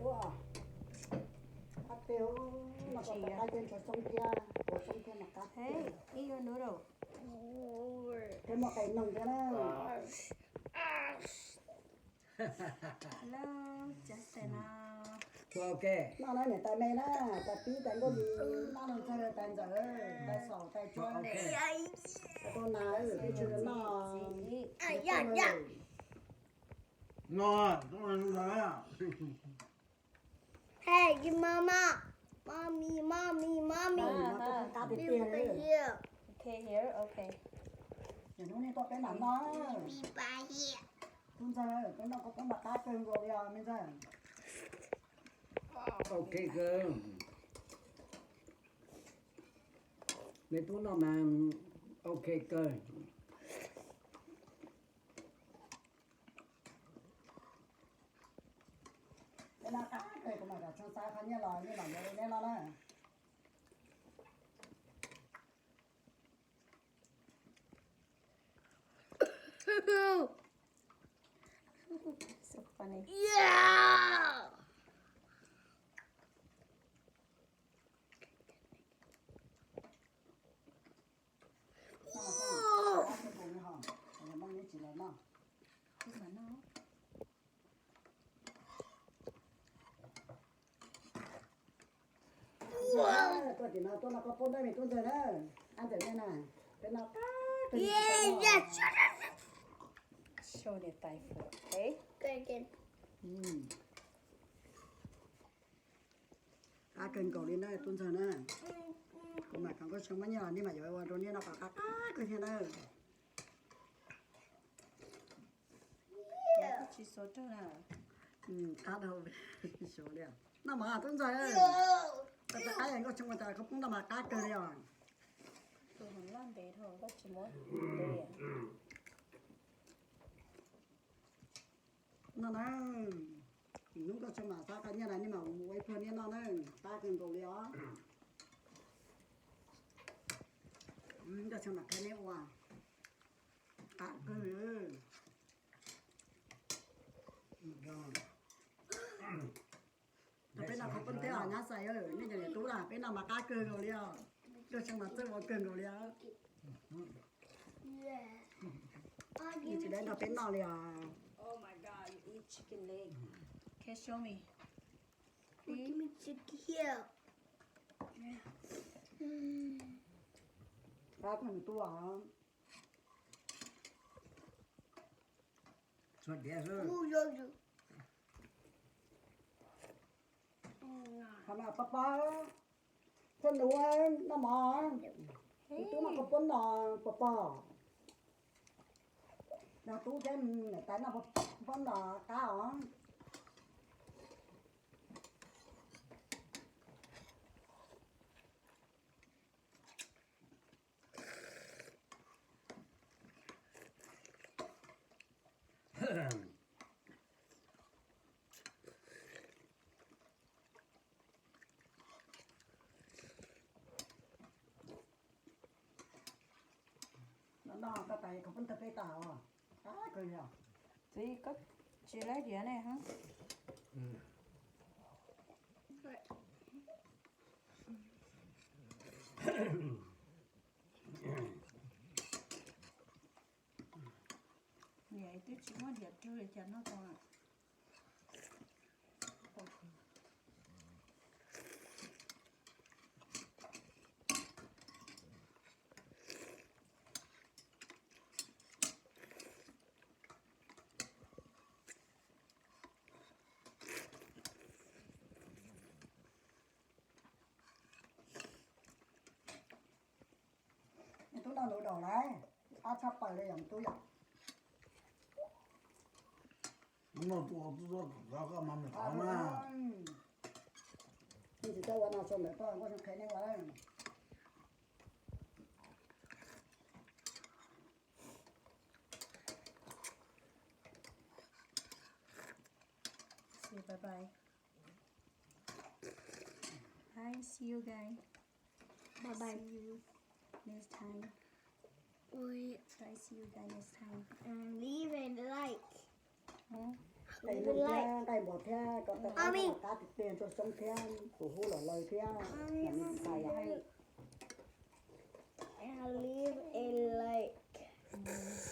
Ua, qab tiag, no qab tiag, ntshav xoob thiab, ua xoob thiab mas qab tiag. Hey, eat your noodle. Thiab muaj qe noog thiab na. Hello, Justin. Noj na, niam tais me na, tais pib tais nkauj li, noj no ntxawg tais ntxawm, tais xaum tais tsua, tais tau nas, peb tsis noj. No, no. Hey, your mama. Mommy, mommy, mommy. Qab tiag tiag li. Okay, here, okay. Hnub nej tuaj peb mam noj. Tub ntxawg, peb noj khaub poob mas qab kawg nkaus li os me ntxawg. Ok kawg. Me tub noj mas ok kawg. Peb noj qab kawg, kuv mam kom Tshoob xa qhov nyiaj los nej mam yuav rau neb noj na. So funny. Tuaj tim no tuaj noj khaub poob ntawm me tub ntxawg na. Ab ntxawm nej na, peb noj qab kawg. Show niam tais food, okay? Qab kawg nkaus li na tub ntxawg na. Kuv mam kom Nkauj Tshoob muab nyiaj los nej mam yuav ua rau nej noj kom qab qab kawg thiab na. Tsis xov rag na. Qab dhau, xov li. Noj mas tub ntxawg. Tab sis qab yog Nkauj Tshoob ua cas khaub poob noj mas qab kawg li os. Tus hluas loj ntev dhau, koj tsis muab ntev. Noj na, hnub Nkauj Tshoob mam xa qhov nyiaj los nej mam ua ib pluag niaj noj na, qab kawg nkaus li os. Nkauj Tshoob mam qhia nej ua, qab kawg li. Peb noj khaub poob thiab os nyab Xais, nej cov niam tub na, peb noj mas qab kawg nkaus li os. Nkauj Tshoob mas txawj ua kawg nkaus li os. Nej tsis dab nrog peb noj li os. Oh my God, you eat chicken leg. Can you show me? Please? Give me chicken here. Qab kawg nkaus os. Mus yo yo. Qhov no pog pog, koj nus noj mov, tub noj khaub poob no pog pog. Nrog tub thiab niam tais noj khaub poob no qab os. No no, koj tais khaub poob tag peb tas os. Qab kawg li os. Txiv, koj tsis laib diav ne hab. Niam twb tsis muaj diav rau li cas noj tau na. Tub noj ntau daus lawm, qab tshaj plaws li yom tub yom. Noj tub tub tub koj mas me qhov na. Tsis tau ua no tso ntawm koj, koj qhia nej ua. Say bye bye. Hi, see you guys. Bye bye. See you next time. Ui. Try see you guys next time. And leave a like. Hmm? Nqaij npua thiab, koj qab tiag tiag, ntsuag xyoob thiab, tus hub los law thiab, nws tsis txais yom. I live in lake.